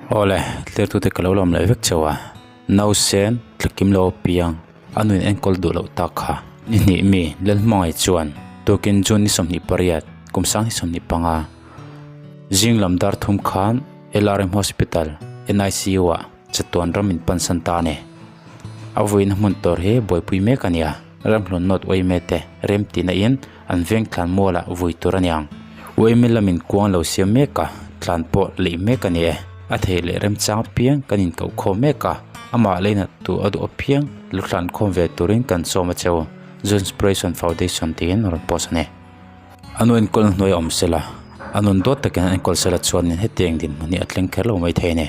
Awle, tlertute ka lo lawm leh vek chauh a, nausen tlakim lo apiang a nuin enkawl duh loh tak kha. Ni hnih mi Lalhmangaih chuan tukin June ni 28, kum 2025, zing lam dar thum khan LRM Hospital, NICU ah chatuan ram in pansan ta a ni. A vuina hmun tur hi buaipui mek a nia. Ramhlun North Uaime te rem tihna in an veng tlan mualah vui tur a niang. Uaime lamin kuang lo siam mek a, tlan pawh leih mek a ni e. A thei leh remchang apiang kan inkoh khawm mek a, amah leinat tu a duh apiang lu tlan khawm ve turin kan sawm a cheu, Zunspiration Foundation tiin rawn post a ni. A nu enkawl hnuai a awm sela, a nun dawt takin an enkawl sela chuanin hetiang dinhmun hi a thleng kher lo mai thei a ni.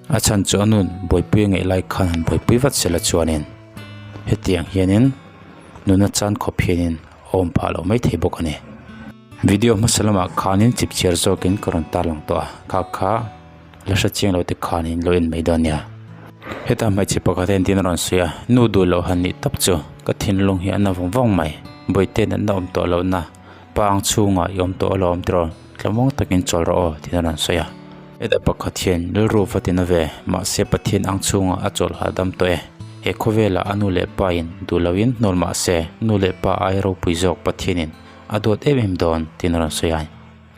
A chhan chu a nun buaipui a ngeih lai khan han buaipui vat sela chuanin. Hetiang hianin nuna chan khawp hianin a awm phah loh mai thei bawk a ni. Video hmasa lamah khanin chip chhiar zawkin ka rawn tarlang tawh a, kha kha la hre chiang lo te khanin lo en mai dawn nia. Heta hmeichhe pakhat hian tin a rawn sawi a, nu duh loh han nih tawp chu ka thinlung hi a na vawng vawng mai. Bawihte natna awm tawh lohna pang chhungah i awm tawh alawm tiraw, tlamawng takin chawl rawh aw tiin a rawn sawi a. Heta pakhat hian rilru va tina ve, mahse Pathian ang chhungah a chawl hahdam tawh e. He khawvelah a nu leh pa in duh loin hnawl mahse nu leh pa ai ropui zawk Pathianin a duat em em dawn tiin a rawn sawi a.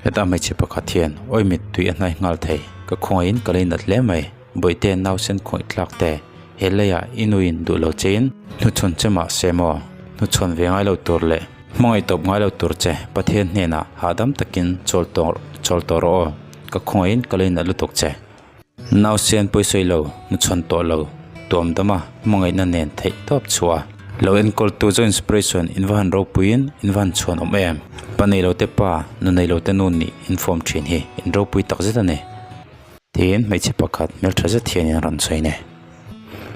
Heta hmeichhe pakhat hian awi mittui a hnai nghal thei, ka khawngaih in ka lei nat hle mai, bawihte nausen khawih tlak te, he leiah i nuin duh lo chein hnuchhawn che mahse maw, hnuchhawn ve ngai lo tur leh hmangaih tawp ngai lo tur che Pathian hnenah hahdam takin chawl tawh chawl tawh rawh aw, ka khawngaih in ka lei nat lutuk che. Nausen pawisawi lo, hnuchhawn tawh lo, tuam dama hmangaihna nen theih tawp chhuah a. Lo enkawltu Zo Inspiration in va han ropuiin in va han chhuan awm em? Pa nei lo te pa, nu nei lo te nu nih in form thin hi in ropui tak zet a ni. Tiin hmeichhe pakhat hmeltha zet hian in rawn sawi ne.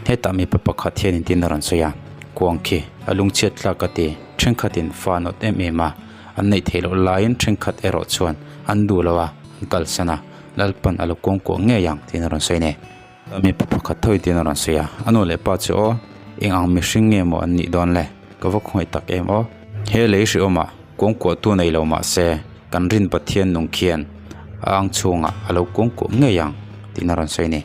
Hetah mipa pakhat hian in tin a rawn sawi a, kuang khi a lungchhiat tlak a ti, thenkhatin fa nawt em em a, an neih theih loh laiin thenkhat erawh chuan an duh lo a, an kalsan a. Lalpan a lo kuangkuah ngei ang tiin a rawn sawi nei. Mipa pakhat tho in a rawn sawi a, a nu leh pa chu aw, eng ang mihring nge maw an nih dawn le? Ka va khawngaih tak em aw. He lei hrehawmah kuangkuahtu nei lo mah se, kan rin Pathian nung khian a ang chhungah a lo kuangkuah ngei ang tiin a rawn sawi nei.